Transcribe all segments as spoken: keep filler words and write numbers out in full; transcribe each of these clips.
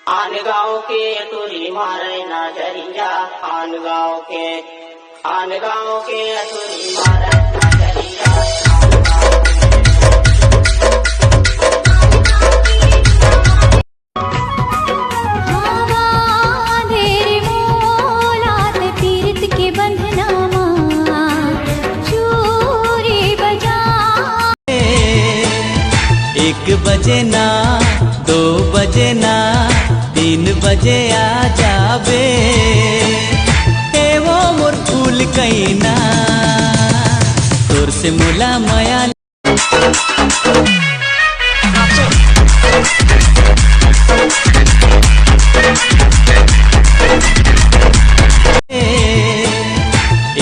आन गाँव के टुरी मारे नजरिया, आन गाँव के, आन गाँव के टुरी मारे नजरिया। हवा ढेर मोलात पीरत के बंधना मा चूरी बजा। एक बजे ना, दो बजे ना, तीन बजे आ जाबे। ए वो मोर फूल कइना, तोर से मोला मया।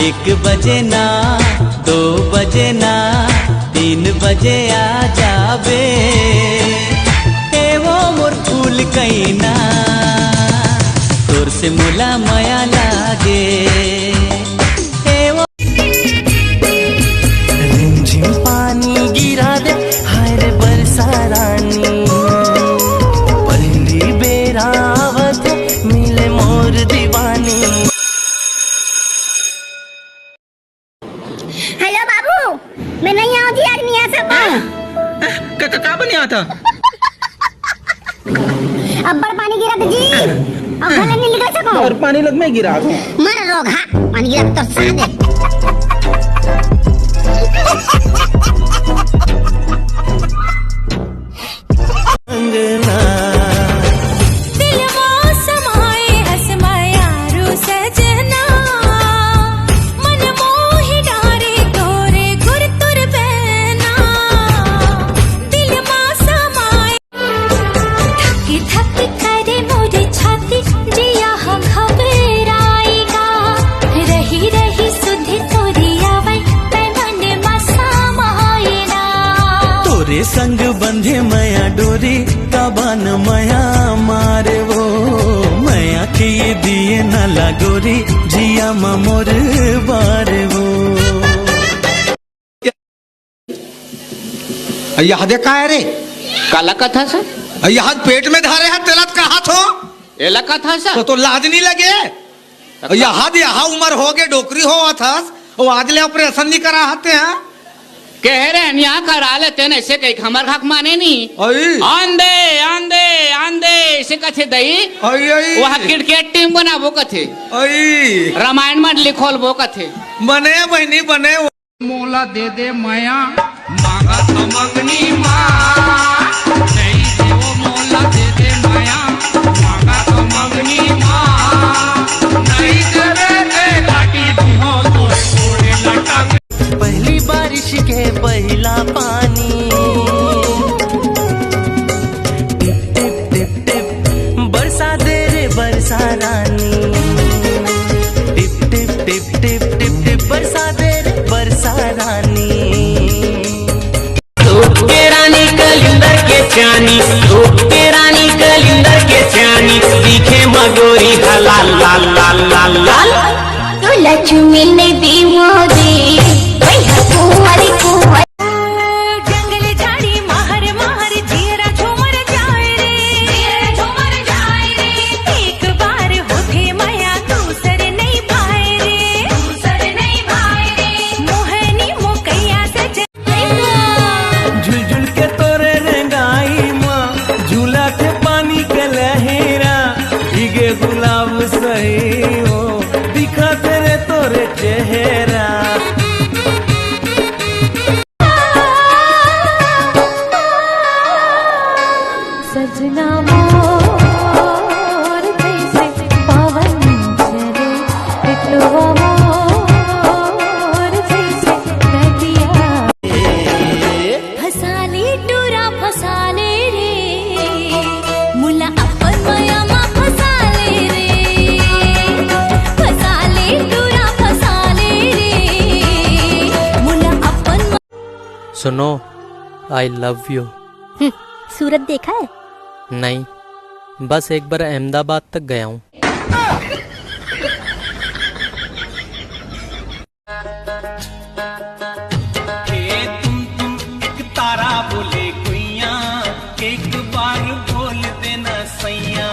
एक बजे ना, दो बजे ना, तीन बजे आ जाबे। ए वो मोर फूल कइना, तोर से मोला मया लागे। ए वो रिमझिम पानी गिरा दे, हाय रे बरसा रानी। पहली बेर आवत मिले मोर दीवानी। हेलो बाबू, मैं नहीं आऊँ जी आज मियाँ सब। हाँ? हाँ? का, का, का बनिया था? अब्बड़ पानी गिरत जी, अब घर ले नहीं निकल सको। और पानी लग में गिरा दो। मर रोग, हाँ, पानी गिरा तो सादे। अंगना। दिलवा समाए हस मयारू सजना, मन मोहि डारे तोरे गुरतुर बैना। दिलवा समाए धक धक करे मोरे छाती, जिया ह घबराएगा। रही रही सुधि तोरी आवै, तै मन मा समाएगा। तोरे संग बंधे मया डोरी, काबन मया मारे वो। मया के ये दिए न लागोरी, जिया मा मोर बारे वो। अ, यह दे का है रे? काला कथा सा? अ, यह पेट में धारे है, तेला त कहा थो? एला कथा सा? तो, तो लाज नहीं लगे? अ, यह दे, यह उम्र हो गए, डोकरी हो अथस, वो आज ले ऑपरेशन नहीं करा हते हैं? कह रहे हैं, यहाँ करा लेते हैं, ऐसे कहीं हमर खाक माने नहीं। अई। आन दे, आन दे, आन दे, ऐसे कथे दई। अई, अई। वह क्रिकेट टीम बनाबो कथे। अई। रामायण में लिखोल बो कथे। बने बहिनी, बने। मोला दे दे मया, मांगा तो मंगनी माँ। नहीं दे वो मोला दे दे मया, मांगा तो मंगनी माँ। नहीं देवे ते काटी दिहो तोरे कोड़े लटक। पहली बारिश के पहिला पानी, टिप टिप टिप टिप बरसा दे रे बरसा रानी। टिप टिप टिप टिप टिप टिप बरसा दे रे बरसा रानी। रूप के रानी कलिंदर के चानी, रूप के रानी कलिंदर के चानी, दिखे मगोरी हलाल लाल लाल लाल लाल। तोला चुमिन देवो रे, भैया कुंवर कुंवर। जंगल झाड़ी महर महर, जियरा झूमर जाए रे, जियरा झूमर जाए रे। एक बार होथे मया, दूसर नहीं पाए रे, दूसर नहीं पाए रे। मोहनी मोकैया सजन। झुलझुल के तोरे रेंगाई मा, झूला के पानी के लहेरा, भीगे गुलाब सही हो, दिखा तेरे तोरे चेहरा। सजना मोर जैसे पवन चले, पिटवा मोर जैसे नदिया। फसाले टूरा फसाले रे, मुला अपन मया मा फसाले रे। फसाले टूरा फसाले रे, मुला अपन म- सुनो, I love you। हम्म, सूरत देखा है? नहीं, बस एक बार अहमदाबाद तक गया हूँ। ए तुम तुम एक तारा बोले गुइया, एक बार बोल देना सैया।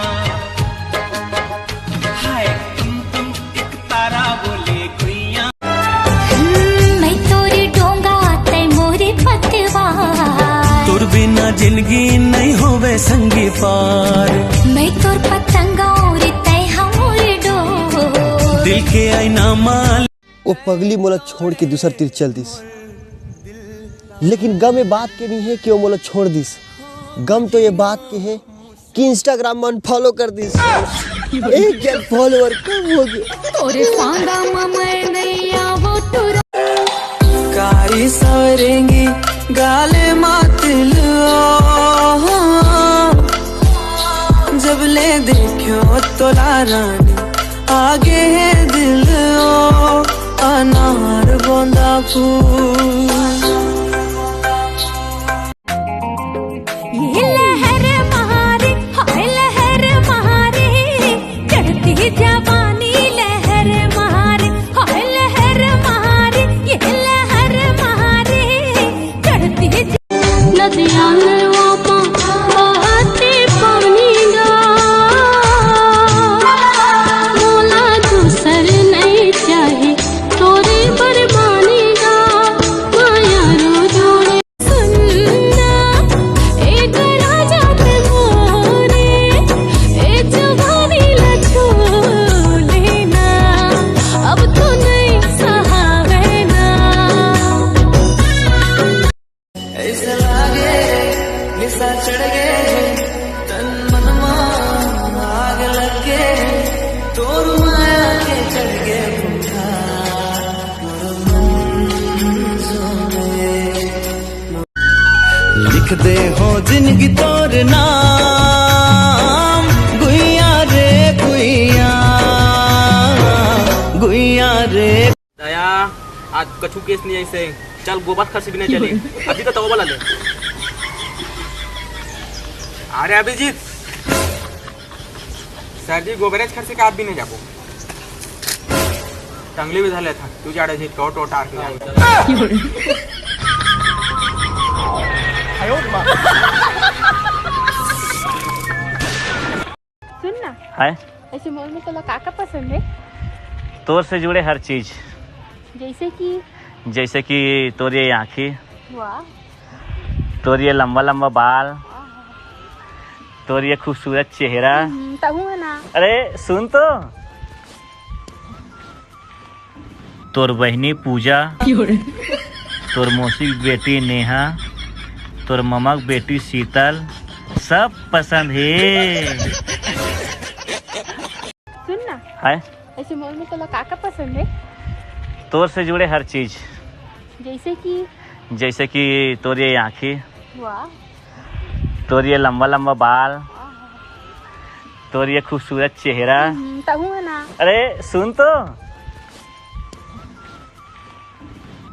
मैं तोर पतंग और तै हमर डोर। दिल के आईना मा। वो पगली मोला छोड़ के दूसर तीर चल दिस, लेकिन गम ये बात के नहीं है कि वो मोला छोड़ दिस। गम तो ये बात के है कि Instagram में अनफॉलो कर दिस। एक हजार फॉलोअर कम हो गए। तोरे सांगा मा मैं नैया वो टुरा। कारी सवरेंगी गाले मातिल ओ। जब ले देखो तोला रानी आगे है दिल ओ। अनार बोंदा फूल। ये लहर मारे, हाय लहर मारे, चढ़ती जवानी लहर मारे, हाय लहर मारे, ये लहर मारे, चढ़ती ज- नदिया में वापा बहते पानी गा, मोला दूसर नहीं चाही तोरे बरबानी गा, माया रो जोड़े। सुनना, ए दरवाजा पे मोरे, ए जवानी ला छू लेना, अब तो नहीं सहावे ना। ऐसा लागे, निशा चढ़ गए, तन मन मा आग लग गए, तोर माया के चढ़ गए भूखा। लिख दे हो जिंदगी तोर नाम, गुइया रे गुइया, गुइया रे। दया, आज कछु केस नहीं ऐसे। चल गोबर खरसी बिने चली। अभी तो तवा वाला ले। अरे अभिजीत, सर जी गोबरेज खरसी का आप भी नहीं जाबो। टंगली भी धर लेता। तू जा रहे जी, टोट टोट आर के। सुन ना। हाय। ऐसे मॉल में तोला का का पसंद है? तोर से जुड़े हर चीज। जैसे कि? जैसे कि तोर ये आँखी, वाह। तोर ये लंबा लंबा बाल, वाह। तोर ये खूबसूरत चेहरा। हम्म, तहू है ना। अरे सुन तो, तोर बहिनी पूजा, तोर मौसी के बेटी नेहा, तोर ममा के बेटी शीतल, सब पसंद हे। सुन ना। हाय। ऐसे मॉल में तोला का का पसंद है? तोर से जुड़े हर चीज। जैसे कि? जैसे कि तोर ये आँखी, वाह। तोर ये लंबा लंबा बाल, वाह। तोर ये खूबसूरत चेहरा। हम्म, तहू है ना। अरे सुन तो,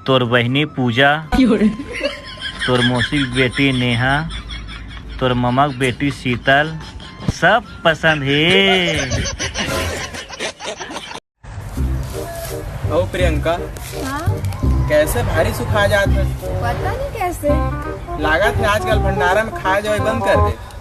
तोर बहिनी पूजा, तोर मौसी के बेटी नेहा, तोर ममा के बेटी शीतल, सब पसंद हे। ओ प्रियंका, हाँ? कैसे भारी सुखा जात है? पता नहीं कैसे। लागत है आजकल भंडारा में खाए जाए बंद कर दे।